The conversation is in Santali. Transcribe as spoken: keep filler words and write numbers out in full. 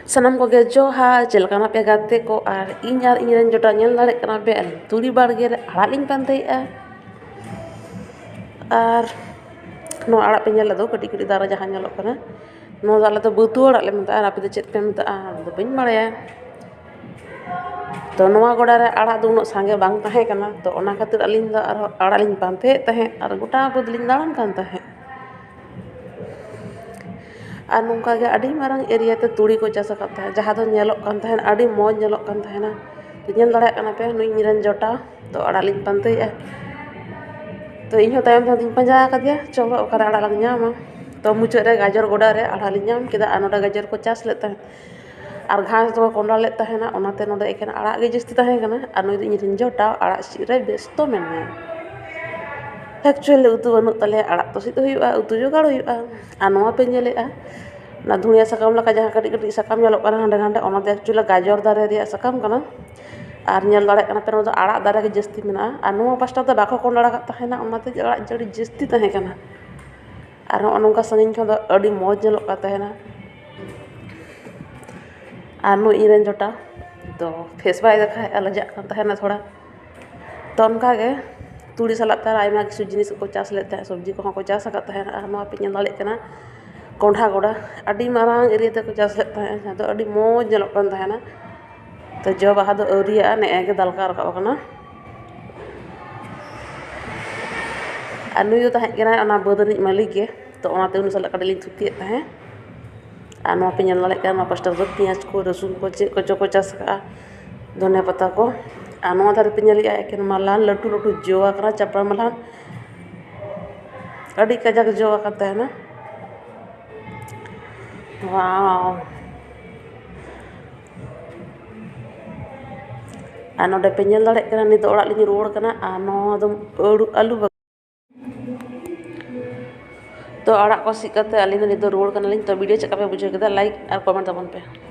ᱥᱟᱱᱟᱢ ᱠᱚᱜᱮ ᱡᱚᱦᱟᱨ᱾ ᱪᱮᱫ ᱞᱮᱠᱟ ᱢᱮᱱᱟᱜ ᱯᱮᱭᱟ ᱜᱟᱛᱮ ᱠᱚ? ᱟᱨ ᱤᱧ ᱟᱨ ᱤᱧ ᱨᱮᱱ ᱡᱚᱴᱟᱣ ᱧᱮᱞ ᱫᱟᱲᱮᱭᱟᱜ ᱠᱟᱱᱟ ᱯᱮ, ᱟᱹᱞᱤᱧ ᱛᱩᱲᱤ ᱵᱟᱲᱜᱮ ᱨᱮ ᱟᱲᱟᱜ ᱞᱤᱧ ᱯᱟᱱᱛᱮᱭᱮᱫᱼᱟ᱾ ᱟᱨ ᱱᱚᱣᱟ ᱟᱲᱟᱜ ᱯᱮ ᱧᱮᱞ ᱞᱮᱫ ᱫᱚ, ᱠᱟᱹᱴᱤᱡ ᱠᱟᱹᱴᱤᱡ ᱫᱟᱨᱮ ᱡᱟᱦᱟᱸ ᱧᱮᱞᱚᱜ ᱠᱟᱱᱟ, ᱱᱚᱣᱟ ᱫᱚ ᱟᱞᱮ ᱫᱚ ᱵᱟᱹᱛᱩᱣᱟᱹ ᱟᱲᱟᱜ ᱞᱮ ᱢᱮᱛᱟᱜᱼᱟ, ᱟᱨ ᱟᱯᱮ ᱫᱚ ᱪᱮᱫ ᱯᱮ ᱢᱮᱛᱟᱜᱼᱟ ᱚᱱᱟ ᱫᱚ ᱵᱟᱹᱧ ᱵᱟᱲᱟᱭᱟ᱾ ᱛᱚ ᱱᱚᱣᱟ ᱜᱚᱰᱟ ᱨᱮ ᱟᱲᱟᱜ ᱫᱚ ᱩᱱᱟᱹᱜ ᱥᱟᱸᱜᱮ ᱵᱟᱝ ᱛᱟᱦᱮᱸ ᱠᱟᱱᱟ, ᱛᱚ ᱚᱱᱟ ᱠᱷᱟᱹᱛᱤᱨ ᱟᱹᱞᱤᱧ ᱫᱚ ᱟᱨᱦᱚᱸ ᱟᱲᱟᱜ ᱞᱤᱧ ᱯᱟᱱᱛᱮᱭᱮᱫ ᱛᱟᱦᱮᱸᱫ ᱟᱨ ᱜᱚᱴᱟ ᱵᱟᱹᱫᱽ ᱞᱤᱧ ᱫᱟᱬᱟᱱ ᱠᱟᱱ ᱛᱟᱦᱮᱸᱫ᱾ ᱟᱨ ᱱᱚᱝᱠᱟ ᱜᱮ ᱟᱹᱰᱤ ᱢᱟᱨᱟᱝ area ᱛᱮ ᱛᱩᱲᱤ ᱠᱚ ᱪᱟᱥ ᱟᱠᱟᱫ ᱛᱟᱦᱮᱸᱫ, ᱡᱟᱦᱟᱸ ᱫᱚ ᱧᱮᱞᱚᱜ ᱠᱟᱱ ᱛᱟᱦᱮᱸᱫ, ᱟᱹᱰᱤ ᱢᱚᱡᱽ ᱧᱮᱞᱚᱜ ᱠᱟᱱ ᱛᱟᱦᱮᱱᱟ᱾ ᱛᱚ ᱧᱮᱞ ᱫᱟᱲᱮᱭᱟᱜ ᱠᱟᱱᱟ ᱯᱮ, ᱱᱩᱭ ᱤᱧ ᱨᱮᱱ ᱡᱚᱴᱟᱣ ᱫᱚ ᱟᱲᱟᱜ ᱞᱤᱧ ᱯᱟᱱᱛᱮᱭᱮᱫᱼᱟ᱾ ᱛᱚ ᱤᱧ ᱦᱚᱸ ᱛᱟᱭᱚᱢ ᱛᱟᱭᱚᱢ ᱛᱤᱧ ᱯᱟᱸᱡᱟ ᱟᱠᱟᱫᱮᱭᱟ, ᱪᱚᱞᱚ ᱚᱠᱟᱨᱮ ᱟᱲᱟᱜ ᱞᱟᱝ ᱧᱟᱢᱟ᱾ ᱛᱚ ᱢᱩᱪᱟᱹᱫ ᱨᱮ ᱜᱟᱡᱚᱨ ᱜᱚᱰᱟ ᱨᱮ ᱟᱲᱟᱜ ᱞᱤᱧ ᱧᱟᱢ ᱠᱮᱫᱟ, ᱟᱨ ᱱᱚᱰᱮ ᱜᱟᱡᱚᱨ ᱠᱚ ᱪᱟᱥ ᱞᱮᱫ ᱛᱟᱦᱮᱸᱫ ᱟᱨ ᱜᱷᱟᱥ ᱫᱚᱠᱚ ᱠᱚᱸᱰᱟ ᱞᱮᱫ ᱛᱟᱦᱮᱱᱟ, ᱚᱱᱟᱛᱮ ᱱᱚᱰᱮ ᱮᱠᱮᱱ ᱟᱲᱟᱜ ᱜᱮ ᱡᱟᱹᱥᱛᱤ ᱛᱟᱦᱮᱸ ᱠᱟᱱᱟ᱾ ᱟᱨ ᱱᱩᱭ ᱫᱚ ᱤᱧ ᱨᱮᱱ ᱡᱚᱴᱟᱣ ᱟᱲᱟᱜ ᱥᱤᱫ ᱨᱮ ᱵᱮᱥᱛᱚ ᱢᱮᱱᱟᱭᱟ᱾ Actually ᱩᱛᱩ ᱵᱟᱹᱱᱩᱜ ᱛᱟᱞᱮᱭᱟ, ᱟᱲᱟᱜ ᱛᱚ ᱥᱤᱫ ᱦᱩᱭᱩᱜᱼᱟ, ᱩᱛᱩ ᱡᱚᱜᱟᱲ ᱦᱩᱭᱩᱜᱼᱟ᱾ ᱟᱨ ᱱᱚᱣᱟ ᱯᱮ ᱧᱮᱞᱮᱫᱼᱟ, ᱚᱱᱟ ᱫᱷᱩᱲᱤᱭᱟᱹ ᱥᱟᱠᱟᱢ ᱞᱮᱠᱟ ᱡᱟᱦᱟᱸ ᱠᱟᱹᱴᱤᱡ ᱠᱟᱹᱴᱤᱡ ᱥᱟᱠᱟᱢ ᱧᱮᱞᱚᱜ ᱠᱟᱱᱟ ᱦᱟᱸᱰᱮ ᱱᱟᱰᱮ, ᱚᱱᱟ ᱫᱚ actually ᱜᱟᱡᱚᱨ ᱫᱟᱨᱮ ᱨᱮᱭᱟᱜ ᱥᱟᱠᱟᱢ ᱠᱟᱱᱟ᱾ ᱟᱨ ᱧᱮᱞ ᱫᱟᱲᱮᱭᱟᱜ ᱠᱟᱱᱟ ᱯᱮ, ᱱᱚᱣᱟ ᱫᱚ ᱟᱲᱟᱜ ᱫᱟᱨᱮ ᱜᱮ ᱡᱟᱹᱥᱛᱤ ᱢᱮᱱᱟᱜᱼᱟ᱾ ᱟᱨ ᱱᱚᱣᱟ ᱯᱟᱥᱴᱟ ᱫᱚ ᱵᱟᱠᱚ ᱠᱚᱸᱰᱟᱲ ᱟᱠᱟᱫ ᱛᱟᱦᱮᱱᱟ, ᱚᱱᱟᱛᱮ ᱟᱲᱟᱜ ᱡᱟᱹᱲᱤ ᱡᱟᱹᱥᱛᱤ ᱛᱟᱦᱮᱸ ᱠᱟᱱᱟ᱾ ᱟᱨ ᱱᱚᱜᱼᱚ ᱱᱚᱝᱠᱟ ᱥᱟᱺᱜᱤᱧ ᱠᱷᱚᱱ ᱫᱚ ᱟᱹᱰᱤ ᱢᱚᱡᱽ ᱧᱮᱞᱚᱜ ᱠᱟᱱ ᱛᱟᱦᱮᱱᱟ᱾ ᱟᱨ ᱱᱩᱭ ᱤᱧ ᱨᱮᱱ ᱡᱚᱴᱟᱣ ᱫᱚ face ᱵᱟᱭ ᱫᱮᱠᱷᱟᱣᱮᱫᱼᱟ, ᱞᱟᱡᱟᱜ ᱠᱟᱱ ᱛᱟᱦᱮᱱᱟ ᱛᱷᱚᱲᱟ᱾ ᱛᱚ ᱚᱱᱠᱟ ᱜᱮ ᱛᱩᱲᱤ ᱥᱟᱞᱟᱜ ᱛᱮ ᱟᱨ ᱟᱭᱢᱟ ᱠᱤᱪᱷᱩ ᱡᱤᱱᱤᱥ ᱠᱚᱠᱚ ᱪᱟᱥ ᱞᱮᱫ ᱛᱟᱦᱮᱸᱫ, ᱥᱚᱵᱽᱡᱤ ᱠᱚᱦᱚᱸ ᱠᱚ ᱪᱟᱥ ᱟᱠᱟᱫ ᱛᱟᱦᱮᱱᱟ᱾ ᱟᱨ ᱱᱚᱣᱟ ᱯᱮ ᱧᱮᱞ ᱫᱟᱲᱮᱭᱟᱜ ᱠᱟᱱᱟ, ᱠᱚᱸᱰᱷᱟ ᱜᱚᱰᱟ, ᱟᱹᱰᱤ ᱢᱟᱨᱟᱝ area ᱛᱮᱠᱚ ᱪᱟᱥ ᱞᱮᱫ ᱛᱟᱦᱮᱸᱫ, ᱡᱟᱦᱟᱸ ᱫᱚ ᱟᱹᱰᱤ ᱢᱚᱡᱽ ᱧᱮᱞᱚᱜ ᱠᱟᱱ ᱛᱟᱦᱮᱱᱟ᱾ ᱛᱚ ᱡᱚ ᱵᱟᱦᱟ ᱫᱚ ᱟᱹᱣᱨᱤᱭᱟᱜᱼᱟ, ᱱᱮᱜᱼᱮ ᱜᱮ ᱫᱟᱞᱠᱟ ᱨᱟᱠᱟᱵ ᱟᱠᱟᱱᱟ᱾ ᱟᱨ ᱱᱩᱭ ᱫᱚ ᱛᱟᱦᱮᱸ ᱠᱟᱱᱟᱭ ᱚᱱᱟ ᱵᱟᱹᱫᱽ ᱨᱤᱱᱤᱡ ᱢᱟᱹᱞᱤᱠ ᱜᱮ, ᱛᱚ ᱚᱱᱟᱛᱮ ᱩᱱᱤ ᱥᱟᱞᱟᱜ ᱠᱟᱹᱴᱤᱡ ᱞᱤᱧ ᱛᱷᱩᱛᱤᱭᱮᱫ ᱛᱟᱦᱮᱸᱫ᱾ ᱟᱨ ᱱᱚᱣᱟ ᱯᱮ ᱧᱮᱞ ᱫᱟᱲᱮᱭᱟᱜ ᱠᱟᱱᱟ, ᱱᱚᱣᱟ ᱯᱟᱥᱴᱟ ᱫᱚ ᱯᱮᱸᱭᱟᱡᱽ ᱠᱚ, ᱨᱟᱹᱥᱩᱱ ᱠᱚ, ᱪᱮᱫ ᱠᱚᱪᱚ ᱠᱚ ᱪᱟᱥ ᱟᱠᱟᱫᱼᱟ, ᱫᱷᱚᱱᱤᱭᱟᱹ ᱯᱟᱛᱟ ᱠᱚ᱾ ᱟᱨ ᱱᱚᱣᱟ ᱫᱷᱟᱨᱮ ᱯᱮ ᱧᱮᱞᱮᱫᱼᱟ, ᱮᱠᱮᱱ ᱢᱟᱞᱦᱟᱱ ᱞᱟᱹᱴᱩ ᱞᱟᱹᱴᱩ ᱡᱚ ᱟᱠᱟᱱᱟ, ᱪᱟᱯᱲᱟ ᱢᱟᱞᱦᱟᱱ, ᱟᱹᱰᱤ ᱠᱟᱡᱟᱠ ᱡᱚ ᱟᱠᱟᱱ ᱛᱟᱦᱮᱱᱟ᱾ Wow! ᱟᱨ ᱱᱚᱰᱮ ᱯᱮ ᱧᱮᱞ ᱫᱟᱲᱮᱭᱟᱜ ᱠᱟᱱᱟ, ᱱᱤᱛ ᱫᱚ ᱚᱲᱟᱜ ᱞᱤᱧ ᱨᱩᱣᱟᱹᱲ ᱠᱟᱱᱟ᱾ ᱟᱨ ᱱᱚᱣᱟ ᱫᱚ ᱟᱹᱞᱩ, ᱟᱹᱞᱩ ᱵᱟᱜᱟᱱ᱾ ᱛᱚ ᱟᱲᱟᱜ ᱠᱚ ᱥᱤᱫ ᱠᱟᱛᱮ ᱟᱹᱞᱤᱧ ᱫᱚ ᱱᱤᱛ ᱫᱚ ᱨᱩᱣᱟᱹᱲ ᱠᱟᱱᱟᱞᱤᱧ᱾ ᱛᱚ video ᱪᱮᱫ ᱞᱮᱠᱟ ᱯᱮ ᱵᱩᱡᱷᱟᱹᱣ ᱠᱮᱫᱟ, like ᱟᱨ comment ᱛᱟᱵᱚᱱ ᱯᱮ᱾